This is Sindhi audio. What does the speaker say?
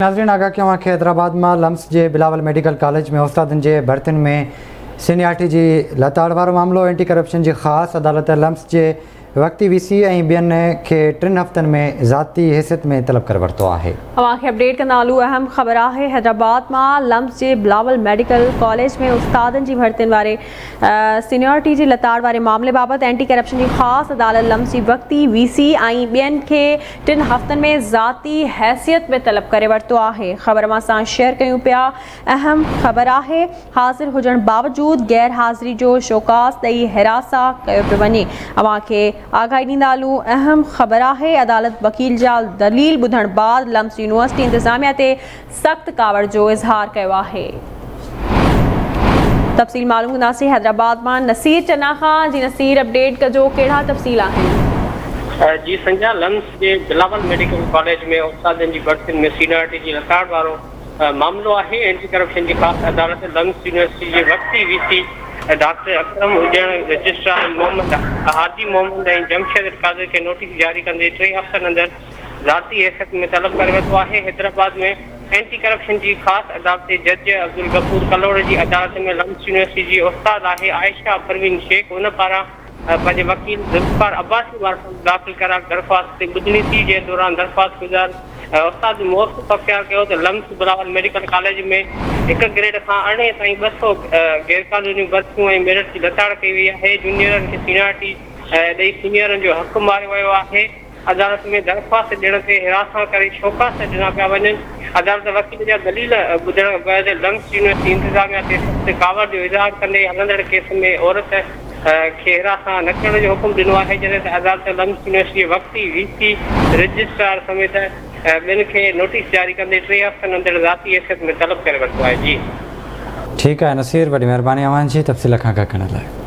ناظرين آگاهه ڪيون اوهان کي حيدرآباد مان لمس جي بلاول ميڊيڪل ڪاليج ۾ استادن جي ڀرتين ۾ سينيارٽي جي لتاڙ وارو معاملو اينٽي ڪرپشن جي خاص عدالت لمس جي وقتي وي سي ۽ ٻين کي ٽن هفتن ۾ ذاتي حيثيت ۾ طلب ڪري ورتو آهي. اوهان کي اپڊيٽ ڪندا هلون اهم خبر آهي حيدرآباد مان لمس جي بلاول ميڊيڪل ڪاليج ۾ استادن جي ڀرتين واري سينيارٽي جي لتاڙ واري معاملي بابت اينٽي ڪرپشن جي خاص عدالت لمس جي وقتي وي سي ۽ ٻين کي ٽن هفتن ۾ ذاتي حيثيت ۾ طلب ڪري ورتو آهي خبر اوهان سان شيئر ڪيون پيا اهم خبر آهي حاضر هجڻ باوجود غير حاضري جو شوڪاس ڏئي حراسان ڪيو پيو وڃي اوهان کي آگاهي ڏيندا هلون اهم خبر آهي عدالت وڪيل جا دليل ٻڌڻ بعد لمس يونيورسٽي انتظاميا تي سخت ڪاوڙ جو اظهار ڪيو آهي. تفصيل معلوم ڪنداسين حيدرآباد مان نصير چنا کان جي نصير اپڊيٽ ڪجو ڪهڙا تفصيل آهن. جي سنجا لمس جي بلاول ميڊيڪل ڪاليج ۾ استادن جي ڀرتين ۾ سينارٽي جي لتاڙ وارو معاملو آهي اينٽي ڪرپشن جي خاص عدالت لمس يونيورسٽي جي وقتي وي سي ڊاڪٽر اڪرم هجڻ رجسٽرار محمد هادي محمد ۽ جمشيد القادر کي نوٽيس جاري ڪندي ٽي هفتن اندر ذاتي حيثيت ۾ طلب ڪري ورتو آهي. حيدرآباد ۾ اينٽي ڪرپشن جي خاص عدالتي جج عبدالغفور ڪلهوڙي جي عدالت ۾ لمس يونيورسٽي جي استاد آهي عائشه پروين شيخ ان پاران پنهنجي وڪيل ذوالفقار عباسي معرفت داخل ڪرايل درخواست تي ٻڌڻي ٿي جنهن دوران درخواست گذار استاد موقف اختيار ڪيو ته لمس بلاول ميڊيڪل ڪاليج ۾ هڪ گريڊ کان ارڙهين تائين 200 غيرقانوني ڀرتيون ۽ ميرٽ جي لتاڙ ڪئي وئي آهي جونيئرن کي سينيارٽي ڏئي سينيئرن جو حق ماريو ويو آهي. عدالت ۾ درخواست ڏيڻ تي هراسان ڪري شوڪاس ڏنا پيا وڃن، عدالت وڪيل جا دليل ٻڌڻ بعد لمس يونيورسٽي انتظاميا تي سخت ڪاوڙ جو اظهار ڪندي هلندڙ ڪيس ۾ عورت کي هراسان نه ڪرڻ جو حڪم ڏنو آهي، جڏهن ته عدالت لمس يونيورسٽي جي وقتي وي سي، رجسٽرار سميت ٻين کي نوٽيس جاري ڪندي ٽي هفتن اندر ذاتي حيثيت ۾ طلب ڪري ورتو آهي. جي. ٺيڪ آهي نصير وڏي مهرباني اوهان جي تفصيل کان آگاهه ڪرڻ لاء.